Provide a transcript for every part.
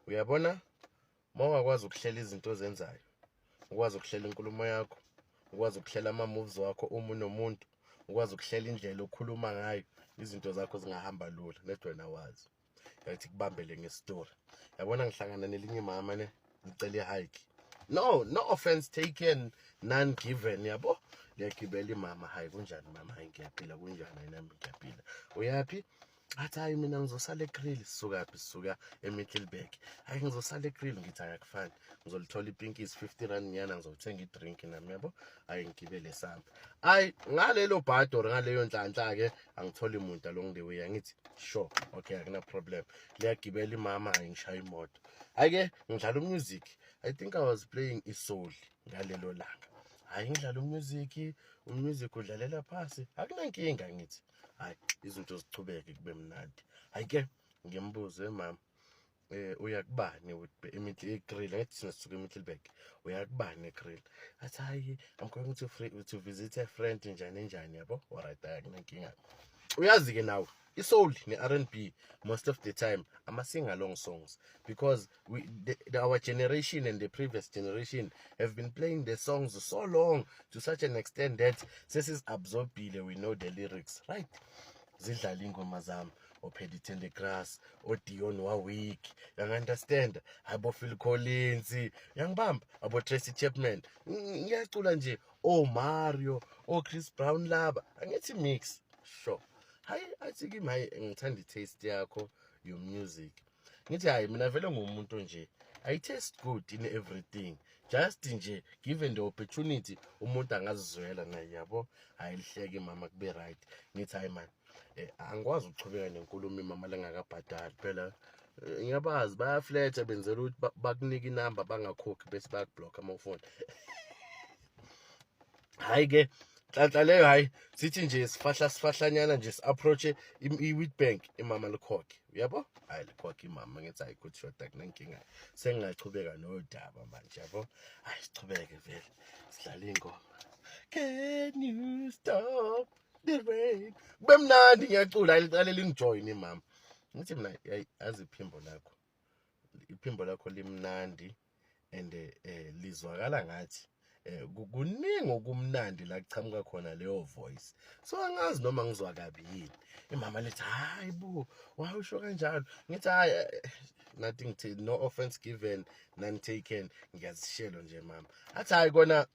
Uyabona, uma ungakwazi ukuhlela izinto ozenzayo, ukwazi ukuhlela inkulumo yakho, ukwazi ukuhlela ama-moves wakho uma unomuntu, ukwazi ukuhlela indlela okhuluma ngayo, izinto zakho zingahamba lula, net wena wazi. Yathi kubambele ngestori. Yabona, ngihlangana nelinye imama ne, ngicela i-hike. No, no offense taken, none given, yabo. Liyagibela imama, hayi kunjani mama, hayi ngiyaphila, kunjani, hayi nami ngiyaphila. Uyaphi? Athi hayi mina ngizosala eKriel. Sisukaphi? Sisuka eMiddelburg. Hayi ngizosala eKriel. Ngithi hayi akufani, ngizolithola ipinkisi R50 nyana, ngizothenga idrink nami, yabo. Hayi ngigibele sami. Hayi ngalelo bhadi or ngaleyo nhlanhla ke angitholi muntu along the way. Angithi sure, okay, akuna problem. Liyagibela imama, hayi ngishaya imoto. Hayi ke ngidlala umusic. I think I was playing isoul ngalelo langa. Hayi ngidlala umusic, umusic udlalela phasi, akunankinga. Ngithi hayi izinto zichubeke kube mnandi. Hayi ke ngimbuze, mama, uyakubani eKriel? Ngathi thina sisuka eMiddelburg, uyakubani eKriel? Athi hayi, I'm going to free, to visit a friend, njani njani, yabo. Alright, akunankinga. Uyazi ke nawe isoul ne-R&B, most of the time ama-sing along songs, because our generation and the previous generation have been playing the songs so long to such an extent that sesizi-absorbile, we know the lyrics, right? Zidlala ingoma zami, oPaddy Pendergrass, oDionne Warwick, yang-understand, abo Phil Collins, yangibamba, abo Tracy Chapman. Ngiyacula nje, o Mario, o Chris Brown laba, angithi mix, sure. Hayi athi kimi, hayi ngithanda i-taste yakho your music. Ngithi hayi mina vele ngumuntu nje, I taste good in everything, just nje given the opportunity umuntu angazizwela naye, yabo. Hayi lihleke mama, kube right. Ngithi hayi man, angikwazi ukuchubeka nenkulumo imama lengakabhadali phela. Ngiyabazi bayafletha, benzela ukuthi bakunike inamba bangakhokhi bese bayakublock amafoni. Hayi ke nhlanhla leyo, hayi sithi nje sifahla sifahlanyana nje, si-approach i-Witbank, imama likhokhe, uyabo. Hayi likhokhe imama. Ngithi hayi good shot, akunankinga, sengingachubeka nodaba manje, yabo. Hayi sichubeke vele sidlala ingoma, "Can you stop the rain?" Kube mnandi, ngiyacula. Hayi liqale lingijoyine imama. Ngithi mina yayi azi iphimbo lakho, iphimbo lakho limnandi and lizwakala ngathi kuningi okumnandi la kuchamuka khona leyo voice, so angazi noma ngizwa kabi yini. Imama lithi hayi bo, wawusho kanjalo? Ngithi hayi, nothing to, no offense given, none taken, ngiyazishelo nje mama. Athi hayi kona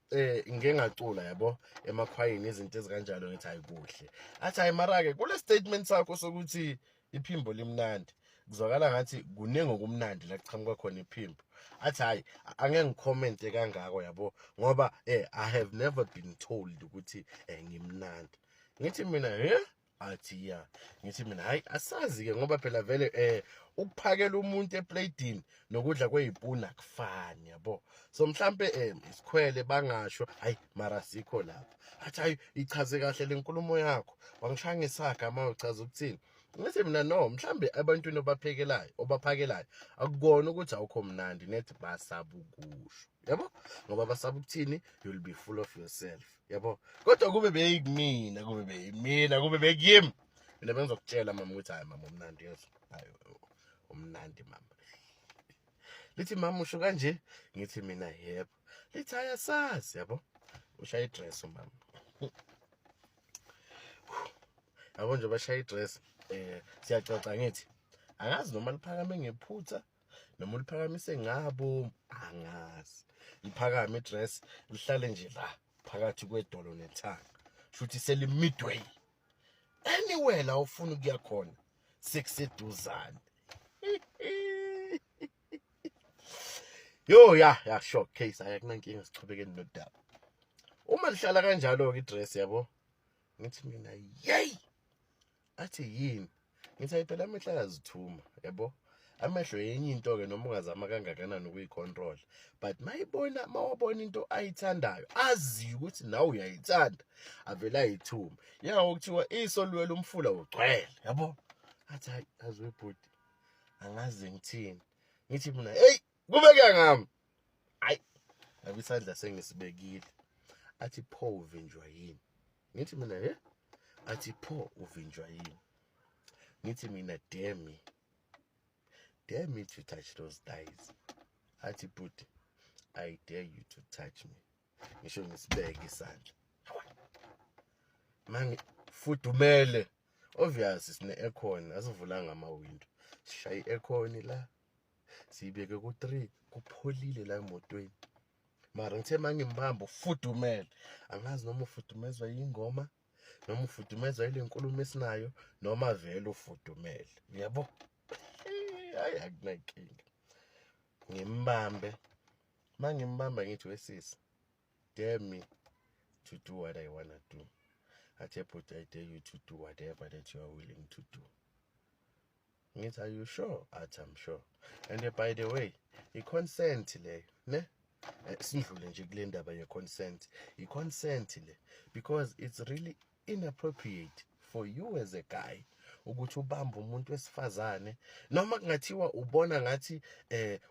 ngike ngacula, yabo, emakhwayeni, izinto ezikanjalo. Ngithi hayi kuhle. Athi hayi mara ke kule statement sakho sokuthi iphimbo limnandi, kuzwakala ngathi kuningi okumnandi la kuchamuka khona iphimbo. Athi hayi angeke ngicommente kangako, yabo, ngoba I have never been told ukuthi ngimnandi. Ngithi mina he? Athi ya. Ngithi mina hayi asazi ke, ngoba phela vele ukuphakela umuntu eplatini nokudla kwezipuna akufani, yabo. So mhlambe isikhwele bangasho, hayi mara sikho lapha. Athi hayi ichaze kahle lenkulumo yakho, wangishaya ngesaga uma uchaza ukuthini. Ngithi mina no, mhlambe ebantwini obaphekelayo, obaphakelayo, akukona ukuthi awukho mnandi, nethi basaba ukusho, yabo, ngoba basaba ukuthini, you'll be full of yourself, yabo. Kodwa kube beyikumina, kube beyimina, kube bekimi mina, bengizokutshela mama ukuthi hayi mama umnandi, yezwa, hayi umnandi mama. Lithi mama usho kanje? Ngithi mina yebo. Lithi hayi asazi, yabo. Ushaya idress umama, yabo, nje bashaya idress, siyaxoxa. Ngithi angazi noma liphakame ngephutha noma uliphakamise ngabo, angazi. Liphakame idress, lihlale nje la phakathi kwedolo nethanga, shuthi seli midway, anywhere la ufuna ukuya khona sekuseduzane. Yo ya ya sure case, ayakunankinga, sichubekeni nodaba. Uma lihlala kanjalo ke idress, yabo, ngithi mina yey. Athi yini? Ngithi hayi phela amehlo ayazithuma, yabo. Amehlo yenye into ke noma ungazama kangakanani ukuyicontrol, but mayibona, mawabona into ayithandayo, aziyo ukuthi nawe uyayithanda, avele ayithuma, yengako kuthiwa iso liwela umfula ugcwele, yabo. Athi hayi azwe bhuti, angazi ngithini. Ngithi mina hey kube kuya ngami, hayi ngabe isandla sengisibekile. Athi pho uvinjwa yini? Ngithi mina he? Athi pho uvinjwa yini? Ngithi mina dare me, Dare me to touch those thighs. Athi, bhuti, I dare you to touch me. Ngisho ngisibeke isandla, mangifudumele. Obvious, sine aircon, asivulanga ama-window, sishaye i-aircon la, siyibeke ku-3, kupholile la emotweni. Mara ngithe mangimbamba, ufudumele. Angazi noma ufudumezwa yingoma, noma ufudumezwa yile nkulumo esinayo, noma vele ufudumele, uyabo. Hayi, akunankinga, ngimbambe. Mangimbamba ngithi, wesisi, dare me to do what I wanna do. Athi, bhuti, I dare you to do whatever that you are willing to do. Ngithi, are you sure? Athi, I'm sure. And by the way, i-consent leyo, ne? Sindlule nje kule ndaba ye-consent. I-consent le, because it's really inappropriate for you as a guy ukuthi ubambe umuntu wesifazane, noma kungathiwa ubona ngathi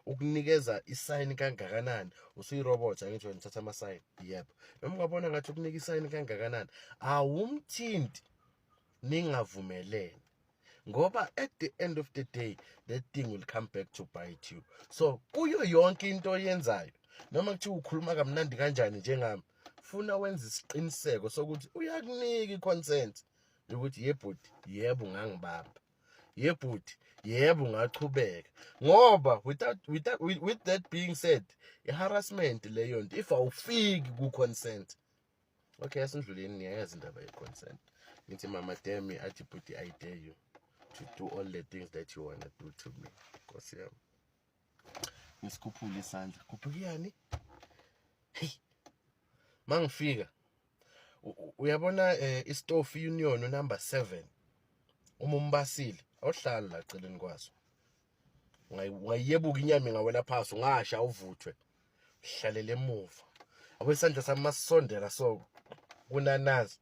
ukunikeza i-sign kangakanani. Usuyirobot, angithi wena uthatha ama-sign? Yebo. Noma ungabona ngathi ukunika i-sign kangakanani, awumthinti ningavumelene, ngoba at the end of the day that thing will come back to bite you. So kuyo yonke into oyenzayo, noma kuthiwa ukhuluma kamnandi kanjani njengami, funa wenze isiqiniseko sokuthi uyakunika i-consent yokuthi, yebhuti, yebo, ungangibamba, yebhuti, yebo, ungachubeka. Ngoba with that being said, i-harassment leyo nto if awufiki ku-consent. Okay, asindluleni, niyayazi indaba ye-consent. Ngithi, mama, dare me. Athi, bhuti, I dare you to do all the things that you wanna do to me. Nkosi yami, ngisikhuphule isandla, khuphukiyani. Hey, mangifika, uyabona, istofu Union number 7, uma umbasile awuhlali la celeni kwaso. Ungayiyebuka inyama, ingawela phasi, ungasha uvuthwe. Hlalele emuva, abo isandla sami masisondela so kunanazi,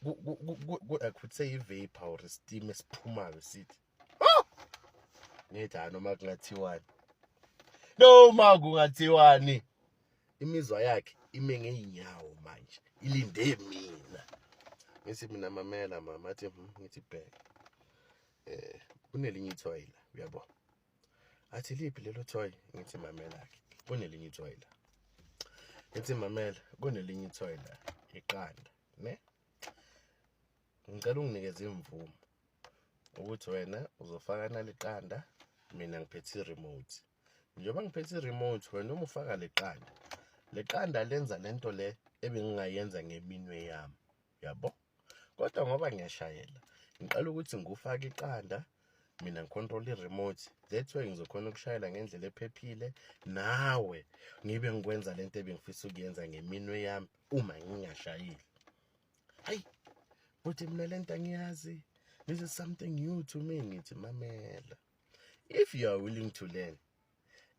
I could say i-vapor or steam esiphumayo sithi, oh! Ngithi, hayi, noma kungathiwani, noma kungathiwani, imizwa yakhe ime ngey'nyawo manje, ilinde mina. Ngithi mina, mamela mama. Athi, Ngithi, bheka, kunelinye ithoyi la, uyabo. Athi, liphi lelo thoyi? Ngithi, mamela-ke, kunelinye ithoyi la. Ngithi, mamela, kunelinye ithoyi la, iqanda ne. Ngicela unginikeze imvumo ukuthi wena uzofaka naliqanda, mina ngiphethe i-remote. Njengoba ngiphethe i-remote, wena uma ufaka leqanda, leqanda lenza lento le ebengingayenza ngeminwe yami, yabo. Kodwa ngoba ngiyashayela, ngiqala ukuthi ngufake iqanda, mina ngi-control i-remote. That way ngizokhona ukushayela ngendlela ephephile, nawe ngibe ngikwenza lento ebengifisa ukuyenza ngeminwe yami uma ngingashayile. Hayi buthi, mina lento angiyazi, this is something new to me. Ngithi, mamela, if you are willing to learn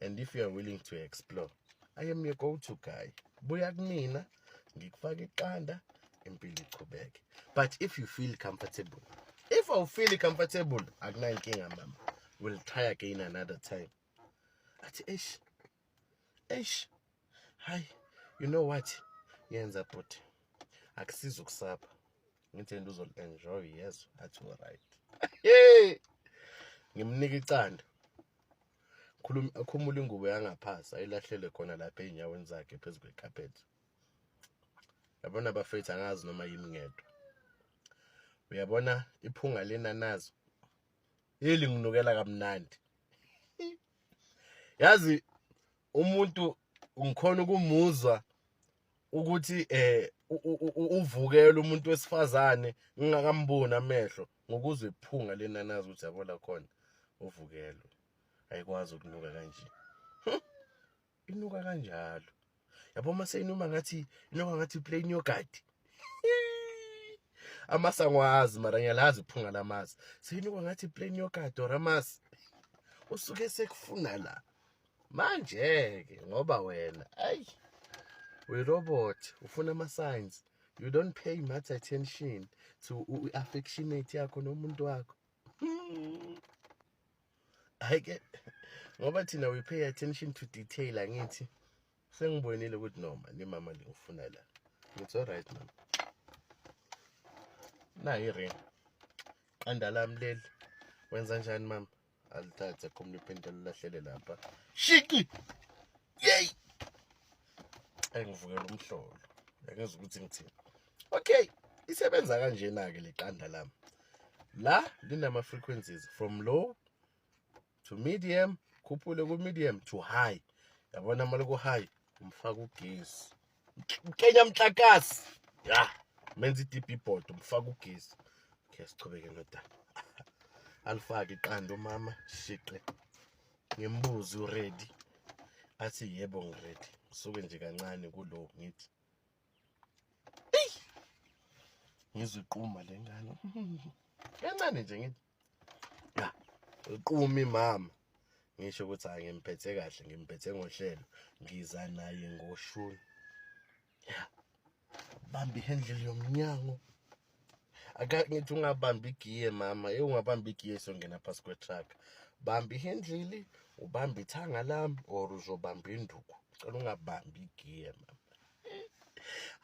and if you are willing to explore, I am your go-to guy. Buya kumina, ngikufaka iqanda, impilo ichubeke. But if you feel comfortable, if I feel comfortable, akunankinga mama, we'll try again another time. Athi, eish, eish, hayi, you know what, yenza bhuti, akusizi ukusapha. Ngithi, into uzol-enjoy, yezwa. Athi, alright. Hey, ngimnika icanda. Khuluma, akhumula ingubo yangaphasi, ayilahlele khona lapha ey'nyaweni zakhe phezu kwekhaphethi. Yabona bafethu, angazi noma yimi ngedwa, uyabona iphunga lenanazo elinginukela kamnandi. Yazi umuntu ngikhona ukumuzwa ukuthi uvukela umuntu wesifazane ngingakamboni amehlo, ngokuzwa iphunga lenanazi, ukuthi yabona khona uvukelwe, ayikwazi ukunuka kanje. Inuka kanjalo, yabo. Mase inuma ngathi, inuka ngathi plain yogurt. Amasi angwazi, mara ngiyalazi iphunga lamasi. Seyinuka ngathi plain yogurt or amasi. Usuke sekufuna la manje-ke, ngoba wena, ayi, uyi-robot, ufuna ama-signs. You don't pay much attention to i-affectionate yakho nomuntu wakho. Hayi-ke, ngoba thina we pay attention to detail. Angithi sengibonile ukuthi noma nimama lengifuna la. Ngithi, alright mama, nayi i-ring, qanda lami leli. Wenza njani mama? Alithathe khumula iphenti alilahlele lapha. Shiki! Yey! Engivukela umhlolo. Angizwa ukuthi ngithini. Okay, isebenza kanjena ke leqanda lami. La linama frequencies from low to medium, khuphule ku medium to high. Yabona mali ku high umfaka ugesi. Kenya mhlakasi. Ya, menza i-DB board umfaka ugesi. Okay, sichubeke nodaba. Alifake iqanda umama shiqe. Ngimbuze uready. Athi yebo ngiready. Ngisuke nje kancane kulo ngithi ngizwe iquma le ngane. Kancane nje ngithi ya, iquma imama. Ngisho ukuthi hayi ngimphethe kahle, ngimphethe ngohlelo, ngiza naye ngoshuni. Ya. Bamba ihandle yomnyango. Aka ngithi ungabamba igiye mama, hey ungabamba igiye songena phasi kwe-truck. Bamba ihandle, ubamba ithanga lami or uzobamba induku. Cela ungabambi igiye mama.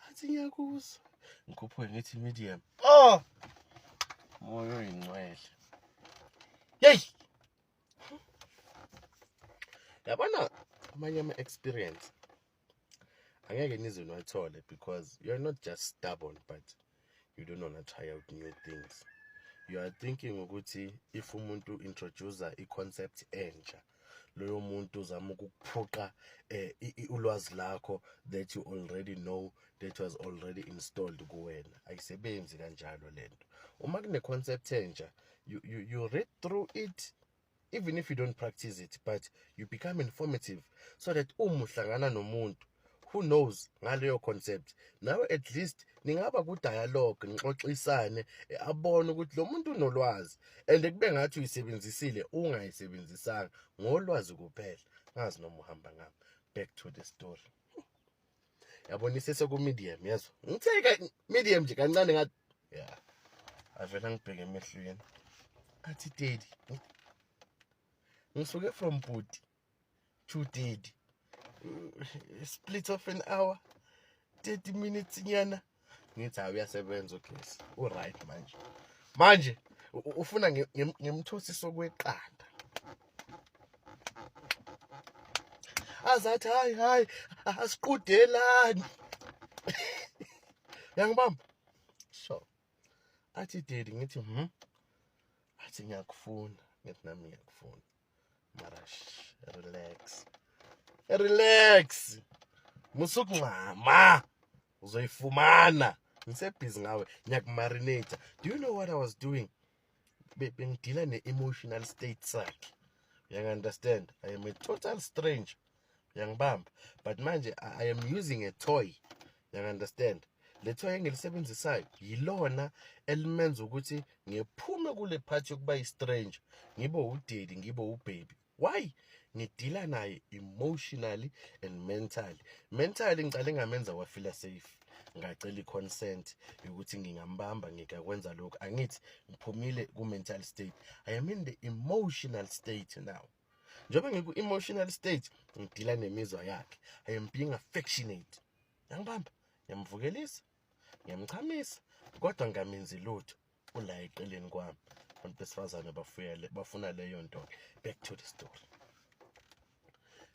Athi ngiyakuzwa. Ngikhuphuke ngithi medium. Oh! Moya oyingcwele. Yey! Yabona amanye ama-experience angeke nize niwathole because you're not just stubborn but you don't wanna try out new things. You are thinking ukuthi if umuntu introduce i-concept entsha, loyo muntu uzama ukukuphuqa ulwazi lakho that you already know, that was already installed kuwena. Ayisebenzi kanjalo lento. Uma kune concept entsha, you read through it even if you don't practice it, but you become informative so that uma uhlangana nomuntu who knows ngaleyo concept, nawe at least ningaba ku dialogue, nixoxisane, abone ukuthi lo muntu unolwazi and kube ngathi uyisebenzisile ungayisebenzisanga ngolwazi kuphela. Ngazi noma uhamba ngami. Back to the story. Yabona isese ku medium, yezwa ngithe ka medium nje kancane ngathi yeah, avela ngibheke emehlweni athi daddy. Ngisuke from bhuti to daddy, split of an hour, 30 minutes nyana. Ngithi hayi uyasebenza ugesi, u-right manje. Manje ufuna ngimthosise okweqanda. Azathi hayi hayi asiqudelani. Yangibamba sure. Athi daddy, ngithi athi ngiyakufuna. Ngithi nami ngiyakufuna, mara shh, relax relax, musukuncama uzoyifumana. Ngisebhizi ngawe, ngiyakumarinate. Do you know what I was doing? Bengidila ne-emotional state sakhe, uyangi-understand? I am a total stranger, uyangibamba? But manje I am using a toy, uyangi-understand? Le toy engilisebenzisayo yilona elimenza ukuthi ngiphume kule part yokuba yi-stranger, ngibe udaddy, ngibe ubaby. Why? Ngidila naye emotionally and mentally. Mentally ngicale ngamenza wafila safe, ngacela i-consent yokuthi ngingambamba, ngingakwenza lokhu. Angithi ngiphumile ku-mental state, I am in the emotional state now. Njengoba ngiku-emotional state, ngidila nemizwa yakhe. I am being affectionate, yangibamba, ngiyamvukelisa, ngiyamchamisa, kodwa ngamenzi lutho, ula eqeleni kwami. Abantu besifazane bafuya bafuna leyo nto. Back to the story.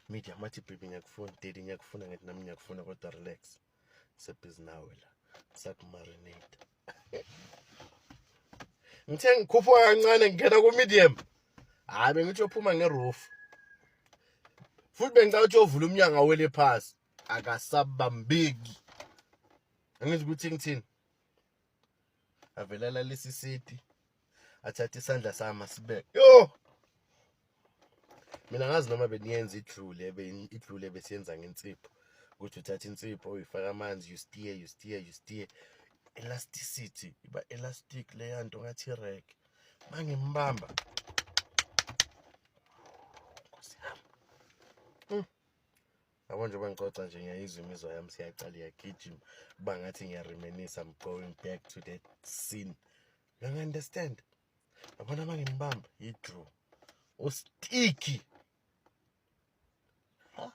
Medium, athi baby ngiyakufuna, daddy ngiyakufuna. Ngithi nami ngiyakufuna, kodwa relax, ngisebhizi nawe la, ngisakumarinate. Ngithe ngikhuphuka kancane ngingena ku-medium, hhayi bengithi yophuma ngeroof futhi, bengicela ukuthi yovula umnyango awele phasi, akasabambeki. Angizi ukuthi ngithini. Avela lalisa isiti, athathe isandla sami asibeke. Yo, mina ngazi noma beniyenza idlule, idlule besiyenza ngensipho, ukuthi uthatha insipho uyifaka amanzi, you stir, you stir, you stir, elasticity iba elastic leya nto, ngathi irek. Mangimbamba, Nkosi yami. Yabo njengoba ngicoca nje, ngiyayizwa imizwa yami siyacala iyagijima, kuba ngathi ngiyariminisa. I'm going back to that scene, you understand? Yabona uma ngimbamba yi-glue, usticky. Ha?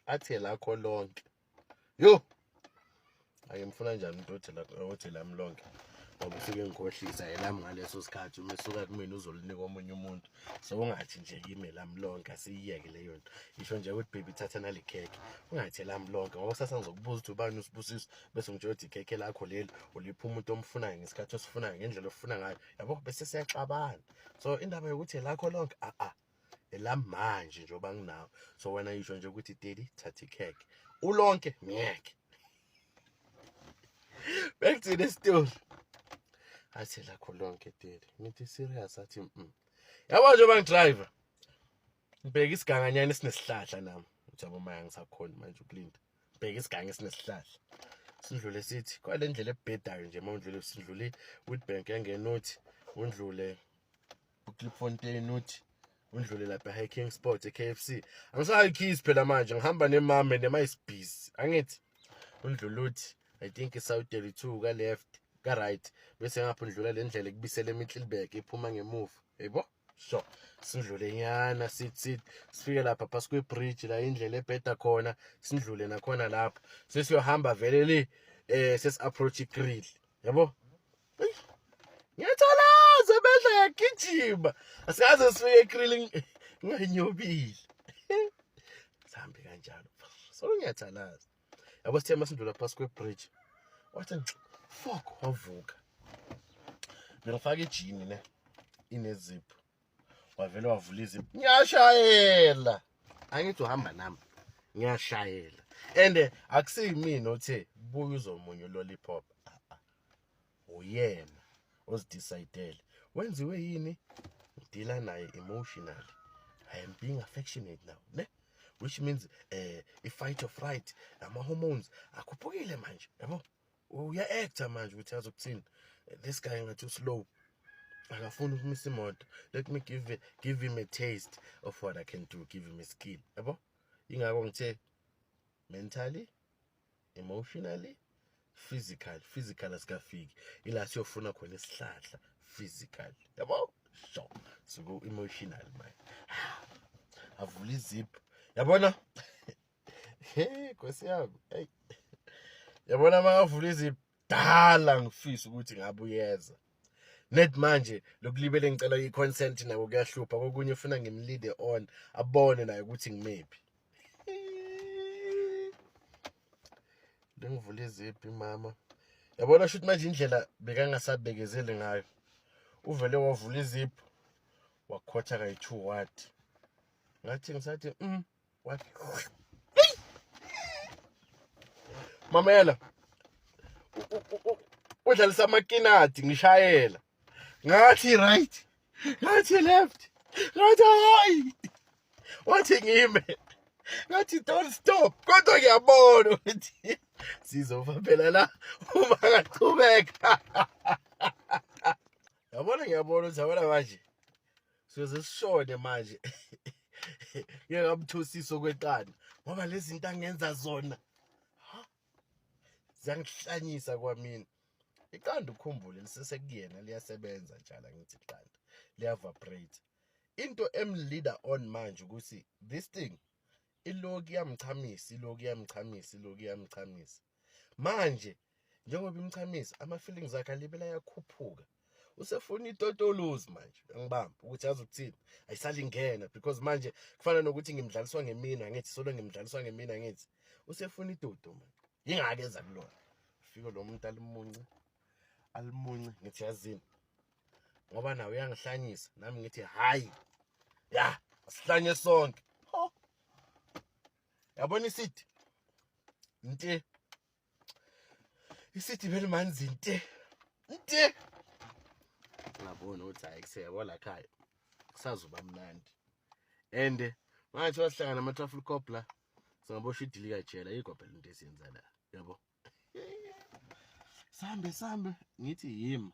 Athi lakho lonke. Yo, akemfuna njani umuntu othi lakho, othi lami lonke? Ngoba usuke ngikhohlisa elami ngaleso sikhathi, uma esuka kumina uzolinika omunye umuntu. So ungathi nje kimi elami lonke, asiyiyeke leyo nto. Isho nje ukuthi baby thatha nale khekhe. Ungathi elami lonke ngoba kusasa ngizokubuza ukuthi ubani uSibusiso, bese ngitshela ukuthi ikhekhe lakho leli ulipha umuntu omfunayo ngesikhathi osifunayo ngendlela ofuna ngayo. Yabo, bese siyaxabana. So indaba yokuthi elakho lonke, a elami manje njengoba nginawo. So wena yisho nje ukuthi daddy thatha ikhekhe. Ulonke ngiyeke. Back to the story. Athi lakho lonke daddy. Ngithi serious, athi Yabo njengoba ngidriver, ngibheka isiganganyana esinesihlahla nami. Uthi yabo maya ngisakhona manje ukulinda. Ngibheka isiganga esinesihlahla. Sindlule sithi kwale ndlela ebhedayo nje, uma undlule sindlule Witbank yangenothi, undlule uKlipfontein uthi, undlule lapha hiking spot e-KFC. Angisayikhisi phela manje, ngihamba nemame nema is busy. Angithi undlule uthi I think i-South 32 ka left ka right, bese ngapha undlula le ndlela ekubisela eMiddelburg iphuma ngemuva. Yebo? Sure. Sindlule nyana sithi sifike lapha phasi kwe-bridge la indlela ebheda khona, sindlule nakhona lapho. Sesiyohamba vele le sesi approach i-grill. Yabo? Ngiyathalaza behla yagijima. Asikaze sifike e-grill nganyobile. Sihambe kanjalo. So ngiyathalaza. Yabo sithe masindlula phasi kwe-bridge. Wathi fuck, wavuka. Bengifaka ijini ne ineziphu. Wavele wavula iziphu. Ngiyashayela. Angithi uhamba nami. Ngiyashayela. And akusiyimina othe buya uzomunye lollipop. Uyena ozidecidele. Wenziwe yini? Ngidila naye emotionally. I am being affectionate now, ne? Which means i-fight or flight, ama hormones akhuphukile manje, yabo? Uya-acta manje ukuthi azokuthini. This guy ngathi uslow. Akafuni ukumisa imoto. Let me give him a taste of what I can do, give him a skill, yabo? Ingakho ngithe mentally, emotionally, physical. Physical asikafiki. Ila siyofuna khona isihlahla physical, yabo? Sure. So go emotional man. Avula izip. Yabona? Hey, Nkosi yami. Hey. Yabona makavula izip, dala ngifisa ukuthi ngabe uyeza. Net manje lokulibele ngicela i-consent nako kuyahlupha, kokunye ufuna ngimlead on abone naye ukuthi ngimephi. Lengivula iziphi mama. Yabona shuthi manje indlela bekangasabekezeli ngayo. Uvele wavula iziphu wakhotha kayi-2 wathi. Ngathi ngisathi wathi mamela udlalisa amakinati ngishayela. Ngathi right, ngathi left, ngathi hayi. Wathi ngime. Ngathi don't stop. Kodwa ngiyabona ukuthi sizofa phela la uma ngaqhubeka. Yabona ngiyabona ukuthi yabona manje siyoze sishone manje. Ngeke ngamthusisa okweqanda ngoba lezi zinto angenza zona ziyangihlanyisa kwamina. Iqanda ukhumbule lisesekuyena liyasebenza njalo, ngithi iqanda liyavibrate. Into emleader on manje ukuthi this thing iloku iyamchamisa, iloku iyamchamisa, iloku iyamchamisa. Manje njengoba imchamisa ama feelings akhe alibela ayakhuphuka. Usefuna itotolozi manje, angibamba ukuthi yazi ukuthini, ayisalingena because manje kufana nokuthi ngimdlaliswa ngemina, ngithi solo ngimdlaliswa ngemina, ngithi usefuna itoto manje. Ingake eza kulona. Fike lo muntu alimunce, alimunce, ngithi yazini ngoba nawe uyangihlanyisa, nami ngithi hayi ya asihlanye sonke. Ho. Yabona isithi nte isithi belimanzi nte nte. Ngabona ukuthi hayi kuseyabo la khaya kusazoba mnandi. And manje wasihlangana nama traffic cop la singaboshwa idilika jela, yikho phela into esiyenza la, yabo. Sambe sambe ngithi yimi.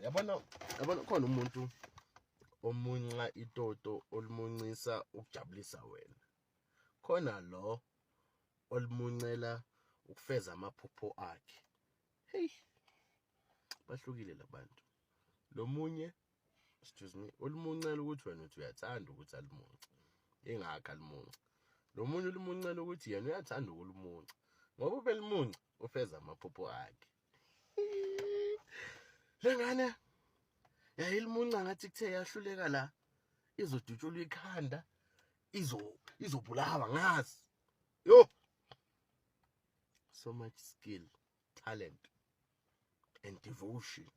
Yabona, yabona khona umuntu omunca itoto olimuncisa ukujabulisa wena. Khona lo olimuncela ukufeza amaphupho akhe. Hey, bahlukile labantu. Lo munye, excuse me, olimuncela ukuthi wena uthi uyathanda ukuthi alimunce, ingakho alimunce. Lo munye ulimuncela ukuthi yena uyathanda ukulimunca, ngoba ubelimunca ufeza amaphupho akhe. Le ngane yayilimunca ngathi kuthe yahluleka la izodutshulwa ikhanda, izobulawa ngazi. Yo, so much skill, talent and devotion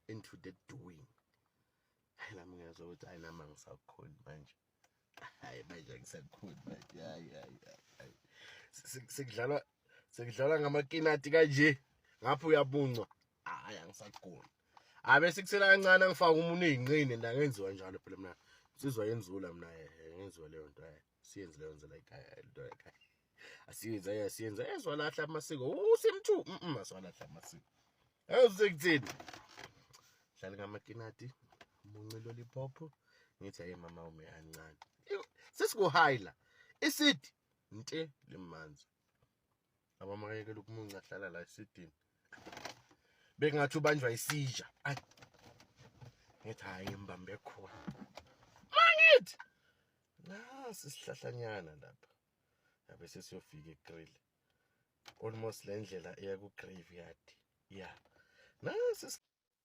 into the doing. Hayi, nami ngiyazwa ukuthi hayi, nami angisakhoni manje. Hayi, manje angisakhoni manje. Hayi, hayi, hayi, sekudlalwa ngamakinati kanje, ngapha uyabuncwa. Hayi, angisakhoni. Abe sekusela kancane, angifake umuntu ey'nqini. Ndangenziwa njalo phela mina, insizwa yenzula mina. Ngenziwa leyo nto, siyenze leyo nto la ekhaya, into ekhaya asiyenze, asiyenze. Ezwalahla amasiko usimthu, asiwalahla amasiko. Ezekuthini hlale ngamakinati, munci lollipop. Ngithi aye mama, ume kancane, sesiku-high la, isidi nte limanzi. Abamakayekela ukumunca, hlala la esidini, bekungathi ubanjwa isija. Ayi, ngithi hayi, ngimbambe khona. Mangithi nasi isihlahlanyana lapha, yabe sesiyofika e-grill, almost le ndlela eya ku-graveyard ya nasi.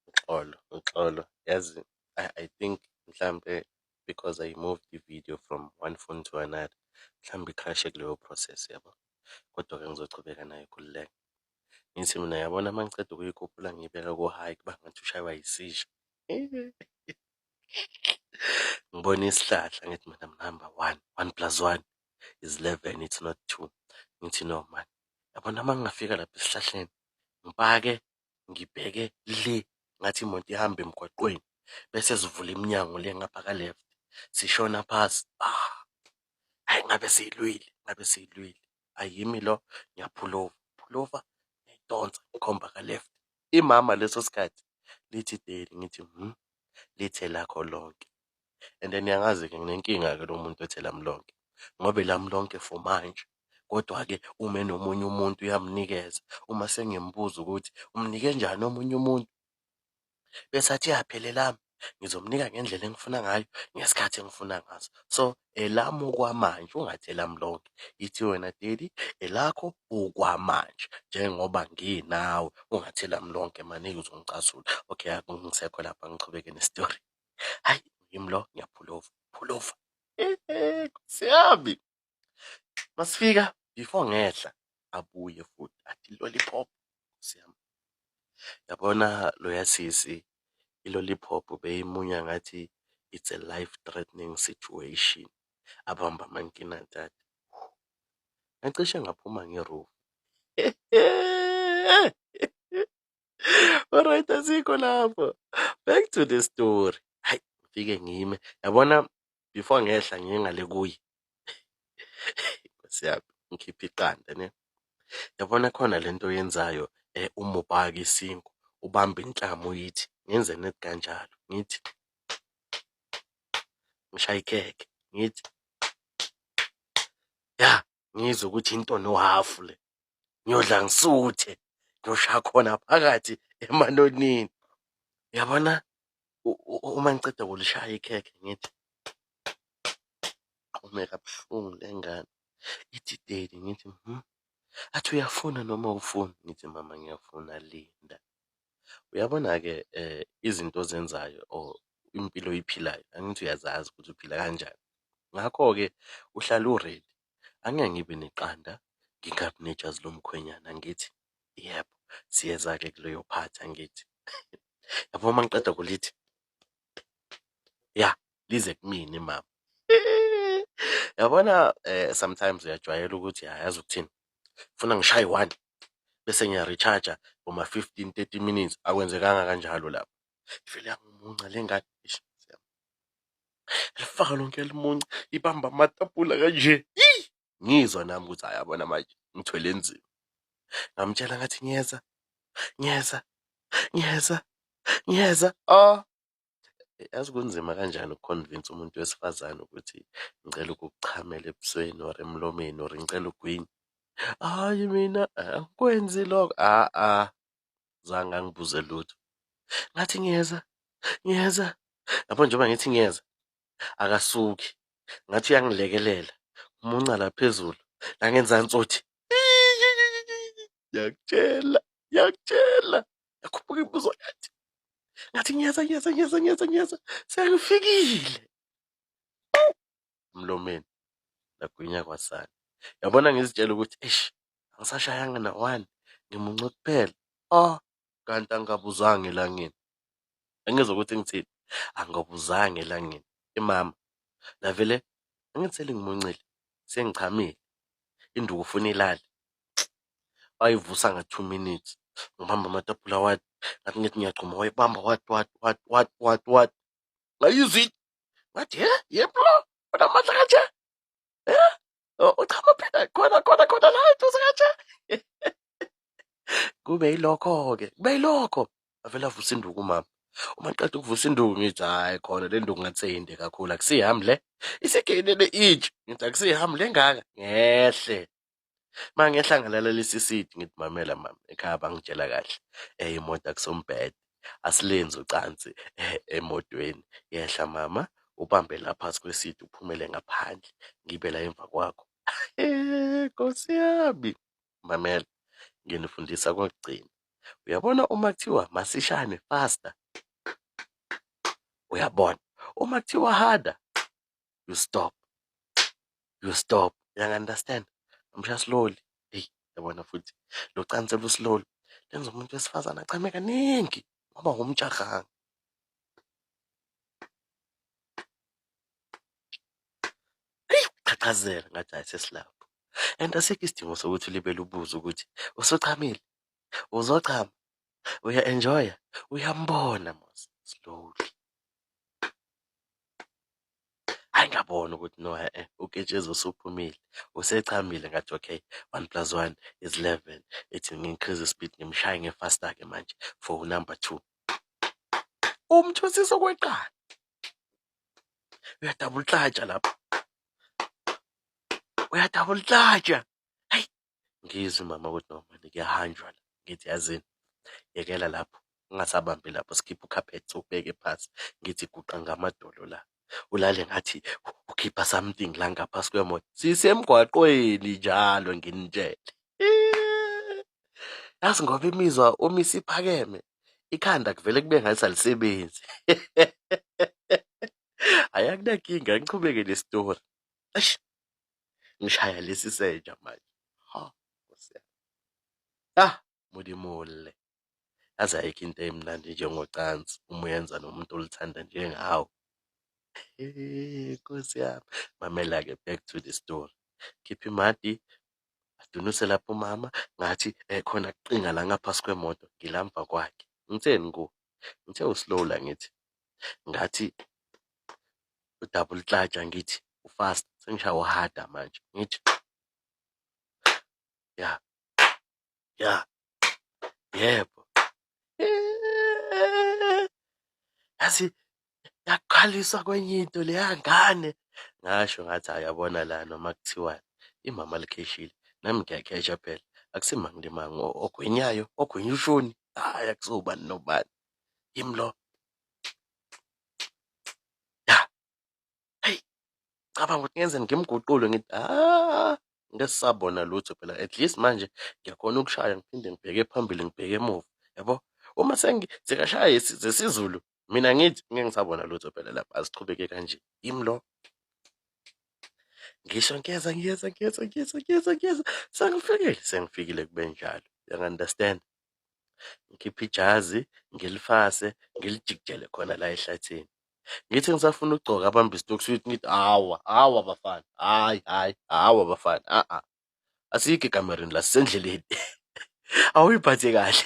Uxolo, uxolo, yazi, I think mhlambe because I moved the video from one phone to another, mhlawumbe i-crash kuleyo process, yabo. Kodwa-ke ngizochubeka nayo, khululeka. Ngithi mina, yabona, uma ngiceda ukuyikhuphula ngiyibeka ku-high, kuba ngathi ushaywa yisisha. Ngibona isihlahla, ngithi mina, number one, one plus one is 11, it's not two. Ngithi no man, yabona uma ngingafika lapha esihlahleni, ngipake, ngibheke le ngathi imoto ihamba emgwaqweni, bese sivula iminyango le ngapha ka-left, sishona phasi, ah, hhayi, ngabe siyilwile, ngabe siyilwile. Ayimi lo, ngiya-pull over, pull over, ngiyayidonsa, ngikhomba ka-left. Imama leso sikhathi lithi, "Daddy." Ngithi, lithe lakho lonke. And then niyangazi-ke, nginenkinga-ke lo muntu ethi elami lonke, ngoba elami lonke for manje, kodwa-ke uma enomunye umuntu uyamnikeza. Uma sengimbuza ukuthi umnike njani omunye umuntu, bese athi ya phela elami ngizomnika ngendlela engifuna ngayo, ngesikhathi engifuna ngaso. So elami okwamanje, ungathi elami lonke. Ithi wena, "Daddy, elakho okwamanje njengoba nginawe, ungathi elami lonke mani, uzongicasula." Okay, angisekho lapha, ngichubeke ne-story. Hhayi, yimi lo, ngiya-pull over, pull over. Nkosi yami. Masifika, before ngehla, abuye futhi athi lollipop. Nkosi yami. Yabona loya sisi, i-lollipop beyimunya ngathi it's a life threatening situation. Abamba amankinati athi, ngacishe ngaphuma nge-roof. Alright, asikho lapho. Back to the story. Hayi, ngifike ngime. Yabona, before ngehla ngiye ngale kuye. Nkosi yami, ngikhiphe iqanda ne. Yabona khona lento oyenzayo uma ubhaka isinkwa, ubambe inhlama uyithi, ngenze nethi kanjalo, ngithi ngishaye ikhekhe, ngithi ya ngizwe ukuthi into nohafu le. Ngiyodla ngisuthe, ngiyoshaya khona phakathi emanonini. Yabona, uma ngiceda kulishaya ikhekhe, ngithi qhume kabuhlungu le ngane. Ithi, "Daddy." Ngithi, Athi, "Uyafuna noma awufuni?" Ngithi, "Mama, ngiyafuna, linda." Uyabona-ke izinto ozenzayo or impilo oyiphilayo, angithi uyazazi ukuthi uphila kanjani. Ngakho-ke uhlale u-ready. Angeke ngibe neqanda ngingabi nejazi lomkhwenyana, angithi? Yebo, siyeza-ke kuleyo part, angithi? Yabo, uma ngiqeda kulithi, ya, lize kumina imama. Yabona, sometimes uyajwayela ukuthi yazi ukuthini, funa ngishaye one bese ngiya-recharge-a boma 15, 30 minutes. Akwenzekanga kanjalo lapha. Ivele yangimunca le ngane. Eish, lifaka lonke limunca, ibamba amatapula kanje. Ngizwa nami ukuthi hhayi, yabona manje ngithwele nzima. Ngamtshela ngathi ngiyeza, ngiyeza, ngiyeza, ngiyeza. Oh, yazi kunzima kanjani uku-convince umuntu wesifazane ukuthi ngicela ukukuchamela ebusweni or emlomeni or ngicela ugwinye. Hhayi, mina angikwenzi lokho. A-a, zange angibuze lutho. Ngathi ngiyeza, ngiyeza. Yabo, njengoba ngithi ngiyeza, akasuki. Ngathi uyangilekelela. Umunca la phezulu, la ngenzansi uthi. Ngiyakutshela, ngiyakutshela. Yakhuphuka imibuzo yathi. Ngathi ngiyeza, ngiyeza, ngiyeza, ngiyeza, ngiyeza. Sengifikile. Emlomeni lagwinya kwasani. Yabona ngizitshela ukuthi eish angisashayanga na one ngimunce kuphela. Ah kanti angikabuzanga elangeni. Angizwa ukuthi ngithini. Angikabuzanga elangeni. Imama lavele angithi selingimuncile sengichamile induku ufuna ilale. Wayivusa nga-2 minutes. Ngibamba amatapula wathi ngathi ngithi ngiyagxuma wayibamba wathi wathi wathi wathi wathi wathi ngayizwa ngathi he yebo lo unamandla kanje eh uchama phela khona khona khona la eduze kanje kube yilokho-ke kube yilokho avele avusa induku umama uma qeda ukuvusa induku ngithi hhayi khona le nduku ngathi seyinde kakhulu akusiyami le isegenele intshe ngithi akusiyami le ngaka ngehle Mangehla ngalalela isisidi ngithi mamela mama ekhaya bangitshela kahle imoto akusombhede asilenzi ucansi emotweni yehla mama ubambe la phasi kwesidi uphumele ngaphandle ngibe la emva kwakho. Nkosi yami, mamela nginifundisa kokugcina. Uyabona uma kuthiwa masishane faster, uyabona uma kuthiwa harder you stop you stop you understand ngamshaya slowly hey yabona futhi lo cansi oluslowly lenza umuntu wesifazane achame kaningi ngoba ngumjahanga qhaqhazela ngathi hayi sesilapho and asikho isidingo sokuthi ulibele ubuze ukuthi usuchamile uzochama uya-enjoya uyambona mos slowly Hhayi ngabona ukuthi no e-e uketshezi usuphumile usechamile ngathi okay one plus one is 11 ithi ngi-increase speed ngimshaye nge-faster-ke manje for number two. Umthwesisa okweqanda uyadabula uklatsha lapho uyadabula uklatsha hayi ngizwe mama ukuthi no mani kuyahanjwa la ngithi yazini yekela lapho ungasabambi lapho sikhiphe ukhaphethi ubheke phansi ngithi guqa ngamadolo la ulale ngathi ukhipha something la ngaphasi kwemoto sisemgwaqweni njalo nginitshele yazi ngoba imizwa uma isiphakeme ikhanda kuvele kube ngathi alisebenzi hhayi akunankinga ngichubeke nesitori eish ngishaya lesi senja manje ha nkosi yami ah Modimolle yazi ayikho into emnandi njengocansi uma uyenza nomuntu oluthanda njengawe nkosi yami mamela-ke back to the story khipha imadi adunuse lapho umama ngathi khona kuqinga la ngaphasi kwemoto ngila mva kwakhe ngitheni kuwe ngithe uslow la ngithi ngathi udouble clutch ngithi ufast sengishaya uharder manje ngithi ya ya yebo yazi yakhaliswa kwenye into leya ngane ngasho ngathi hhayi yabona la noma kuthiwani imama likheshile nami ngiyakhesha phela akusimangilimanga ogwinyayo ogwinya ushuni hhayi akusiwubani nobani yimi lo ya hey cabanga ukuthi ngenzeni ngimguqule ngithi ah ngeke sisabona lutho phela at least manje ngiyakhona ukushaya ngiphinde ngibheke phambili ngibheke emuva yabo uma sekashaya zesiZulu mina ngithi ngeke ngisabona lutho phela lapha asichubeke kanje yimi lo ngisho ngiyeza ngiyeza ngiyeza ngiyeza ngiyeza ngiyeza sengifikile sengifikile kube njalo you understand ngikhiphe ijazi ngilifase ngilijikijele khona la ehlathini ngithi ngisafuna ukugcoka abambe isitoki suit ngithi hawa hawa bafana hayi hayi hawa bafana a a asikho ekamereni la sisendleleni awuyiphathe kahle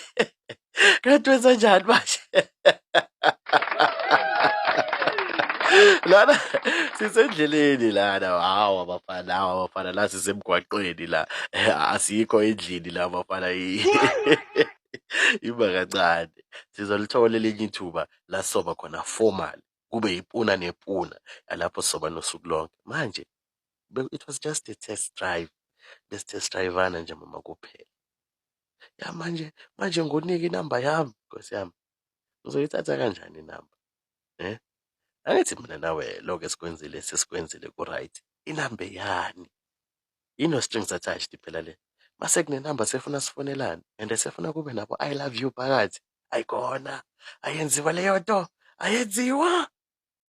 kanti wenza njani manje lana sisendleleni lana hawa bafana hawa bafana la sisemgwaqweni la asikho endlini la bafana ima kancane sizolithola elinye ithuba la soba khona formal kube yipuna nepuna yalapho soba nosuku lonke manje it was just a test drive besi-test drive-ana nje mama kuphela ya manje manje ngonike inamba yami nkosi yami ngizoyithatha kanjani inamba eh angithi mina nawe lokho esikwenzile sesikwenzile ku-right inamba yani ino strings attached phela le Mase kunenamba sefuna sifonelane and sefuna kube nabo "I love you" phakathi. Ayikona, ayenziwa leyo nto, ayenziwa.